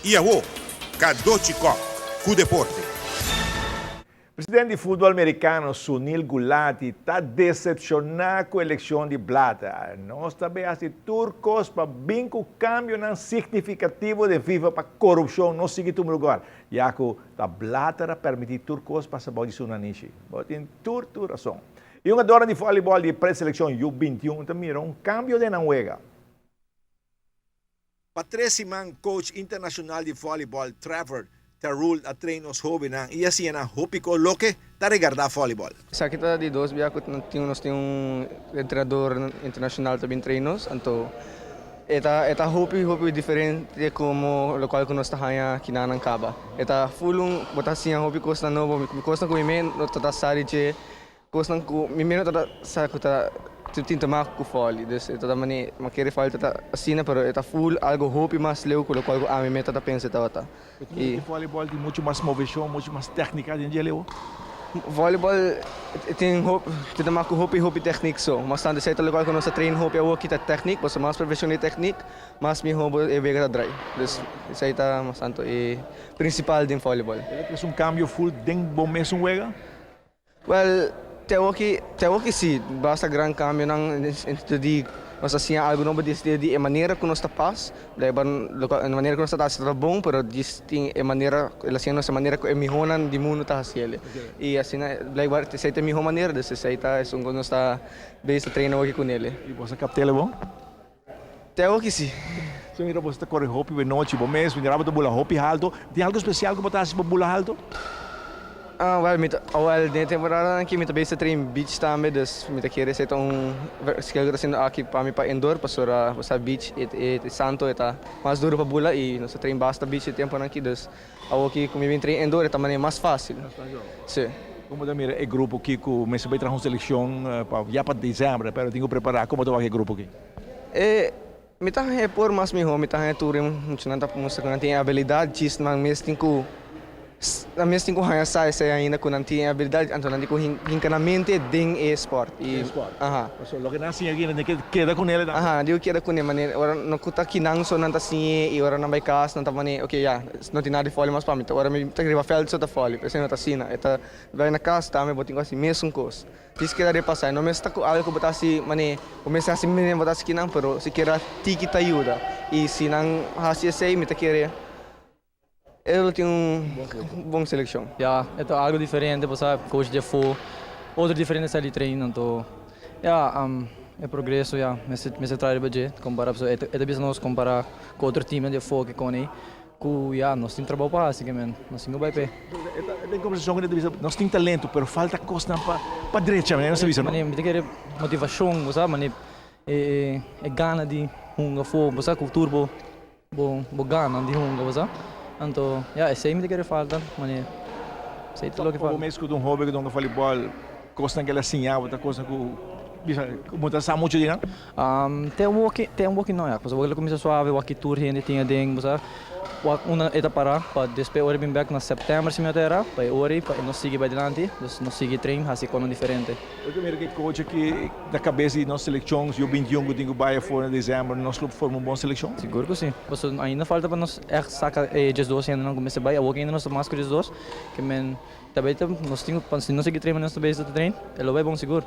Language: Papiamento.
I awo, Cadochi Kock ku deporte. Presidente di futbol merikano Sunil Gulati ta desepshoná ku elekshon di Blatter. Nos ta bay hasi tur kos pa bin ku kambionan signifikativo den FIFA pa korupshon no sigui tuma lugar, ya ku ta Blatter a permití tur kos pasa bou di su nanishi. Bo tin tur tur rason. E hungadornan di volleyball di e preselekshon U 21 ta mira un kambio den nan wega. Pa tres siman coach internacional di volleyball Trevor Tarul a train nos hobennan y a siña nan hopi con loke ta regarda volleyball. Esaki ta di dos bia cu nos tin un entrenador internacional ta bin train nos, anto e ta e ta hopi hopi diferente como locual cu nos ta haña kinanan caba. E ta full un bo ta siña hopi cosnan nobo, cosnan cu mi mes no ta ta sa di dje. Kosnan ku mi meno ta sa ku ta tin te mak ku foli. Dus e ta ta mane ma kere foli ta ta asina pero e ta ful algo hopi mas leu ku lokual ku ami me ta ta pensa e tabata. I volleyball tin muchu mas moveshon, muchu mas teknika den dje leu? Volleyball tin hopi tin te mak ku hopi hopi teknik so. Mas tantu esei ta lokual ku nos ta train hopi awoki ta teknik pasobra mas perfekshon di teknik mas miho bo e wega ta drai. Dus esei ta mas tantu e prinsipal den volleyball. E ta trese un kambio ful den bo mesun wega? Wel, te awoki, te awoki si, basta gran cambionan en sentido di nos a siña algo nobo di sentido di e manera cu nos ta pas, blijkbaar loke e manera cu nos ta haci ta bon, pero djis tin e manera, el a siña nos e manera cu e mihonan di mundo ta haciel. Y asina, blijkbaar esey ta e miho manera, dus esey ta esun cu nos ta bezig ta train awoki cu nele. Y bo sa capt'el bon? Te awoki si. Si mira bo ta kore hopi be nochi bo mes mira bo ta bula hopi halto. Tin algo spesial ku bo ta hasi pa bula halto? Ah wel mi ta wel den e temporada aki mi ta bezig ta train beach tambe dus mi ta kere esei ta un skill ku ta hasiendo aki pa mi pa indoor pasobra bo sa beach e e santo e ta mas duro pa bula i nos ta train basta beach e temponan aki dus awoki ku mi bin train indoor e ta manera mas fasil. Si. Komo ta mira e grupo aki ku mester bai traha un selekshon pa ya pa desèmber pero tin ku prepará komo ta wak e grupo aki? E mi ta haña e por mas mihó, mi ta haña tur e muchanan ta mustra ku nan tin e abilidat, djis nan mes tin ku nan mes tin ku haña sa esei ainda ku nan tin e abilidat, anto nan tin ku hinka nan mente den e spòrt. Den e spòrt. Aha. Pasobra loke nan siña aki nan tin ke keda kuné tambe. Aha, nan tin ku keda kuné manera ora no ku ta kinan so nan ta siñ'é i ora nan bai kas nan ta manera oke ya no tin nada di fòli mas pa mi, ta ora mi ta riba vèlt so ta fòli, esei no ta asina, e ta bai na kas tambe bo tin ku hasi mesun kos. Dis keda repasá, e no mester ta ku algu ku bo ta hasi manera bo mester hasi manera bo ta hasi kinan, pero sikiera tiki ta yuda. I si nan hasi esei mi ta kere e lo tin un bon selekshon. Ya, e ta algu diferente, bo sa, coach di afó, otro diferente stijl di train, anto ya, e progreso ya mester mester traha riba dje, kompara pasobra e ta bisa nos kompara ku otro teamnan di afó ke kone. Ku ya, nos tin trabou pa hasi kemen, nos tin ku bai p'e. Den kombersashon ku nan ta bisa, nos tin talento, pero falta kosnan pa pa drecha, manera nos ta bisa, no? Mi ta kere motivashon, bo sa, manera e e gana di hunga afó, bo sa ku tur bo bo bo gana di hunga, bo sa. Anto, ya, esei mi ta kere falta, manera esei ta loke falta. Bo mes ku ta un hoben ku ta hunga volleyball, kosnan ku el a siña bo ta kosnan ku bisa ku bo ta sa muchu di nan? Te awoki, te awoki no ya, pasobra lo kuminsá suave wak tur hende tin aden, bo sa, wak unda e ta pará pa despues ora e bin bèk na sèptèmber si mi no ta erá, pa e ora ei pa e no sigui bai dilanti, dus nos sigui train hasi kosnan diferente. Bo ta mira ku e coach aki na kabes di nos selekshon, si yo 21 ku tin ku bai afó na desèmber, nos lo forma un bon selekshon? Sigur ku si, pasobra ainda falta pa nos ègt saka e diesdos hendenan ku mester bai, awoki ainda nos ta mas ku diesdos, ke men ta bai ta nos tin ku, si nos sigui train manera nos ta bezig ta train, e lo bai bon sigur.